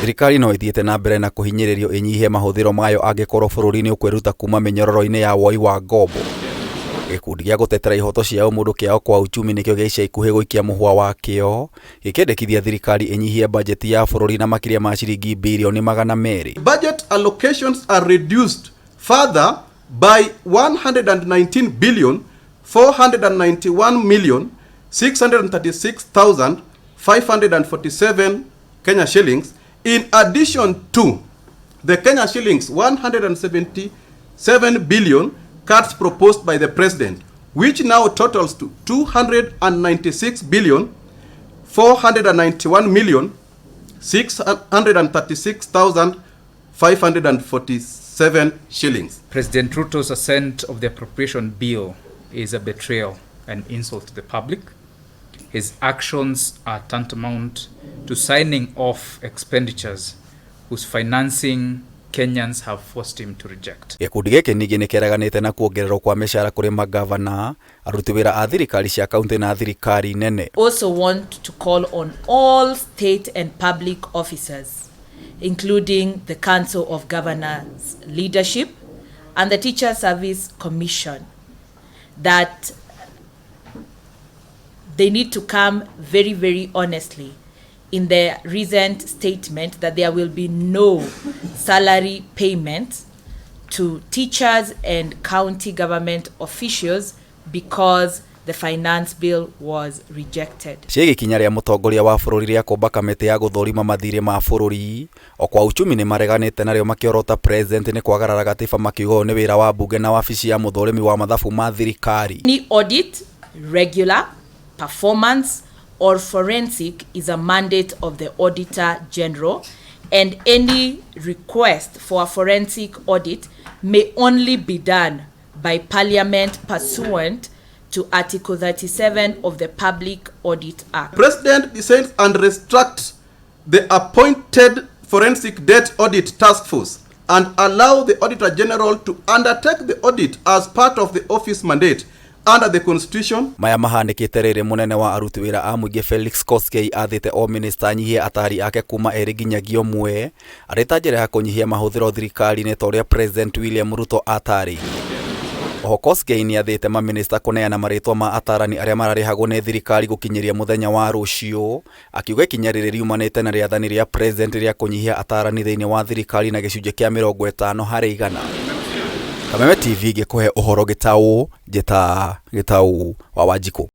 Thirikari no ĩthiĩte na mbere na kũhinyĩrĩrio ĩnyihie mahũthĩro mayo angĩkorwo bũrũri nĩ ũkwĩruta kuma mĩnyororo-inĩ ya woi wa ngombo. Gĩkundi gĩa gũtetera ihoto cia ũmũndũ kĩa Okoa Uchumi nĩkĩo gĩa ica ikuhĩ gũikia mũhwa wakĩo gĩkĩendekithia thirikari ĩnyihie bajeti ya bũrũri na makĩria ma ciringi birioni 200. Budget allocations are reduced further by 119 billion 491 million 636,547 Kenya shillings in addition to the Kenya shillings 177 billion cuts proposed by the president, which now totals to 296 billion 491 million 636,547 shillings. President Ruto's assent of the appropriation bill is a betrayal and insult to the public. His actions are tantamount to signing off expenditures whose financing Kenyans have forced him to reject. Gĩkundi gĩkĩ ningĩ nĩ kĩreganĩte na kuongererwo kwa mĩcara kũrĩ mangavana, aruti wĩra a thirikari cia kaunti na thirikari nene. Also want to call on all state and public officers, including the Council of Governors leadership and the Teacher Service Commission, that they need to come very, very honestly in their recent statement that there will be no salary payment to teachers and county government officials because the finance bill was rejected. Ciĩgiĩ ikinya rĩa mũtongoria wa bũrũri rĩa kũmba kamĩtĩ ya gũthũrima mathirĩ ma bũrũri, Okoa Uchumi nĩ mareganĩte narĩo makĩorota president nĩ kwagarara gatiba makiuga ũyũ nĩ wĩra wa mbunge na wabici ya mũthũrimi wa mathabu ma thirikari. Any audit, regular, performance or forensic is a mandate of the Auditor General, and any request for a forensic audit may only be done by Parliament pursuant to Article 37 of the Public Audit Act. President descends and retracts the appointed Forensic Debt Audit Task Force and allow the Auditor General to undertake the audit as part of the office mandate under the Constitution. Maya mahanĩkĩte rĩrĩ mũnene wa aruti wĩra a mũingĩ Felix Koskei athĩte o minista anyihie atari ake kuma erĩ nginyagia ũmwe arĩ ta njĩra ya kũnyihia mahũthĩro thirikari-inĩ ta ũrĩa President William Ruto atarĩirie. Oho Koskei nĩ athĩte mamĩnĩsta kũneana marĩtwa ma atarani arĩa mararĩhagwo nĩ thirikari gũkinyĩria mũthenya wa rũciũ, akiuga ikinya rĩrĩ riumanĩte na rĩathani rĩa President rĩa kũnyihia atarani thĩinĩ wa thirikari na gĩcunjĩ kĩa 50%. Kameme TV ngĩkũhe ũhoro gĩtaũ, njĩta Gĩtaũ wa Wanjikũ.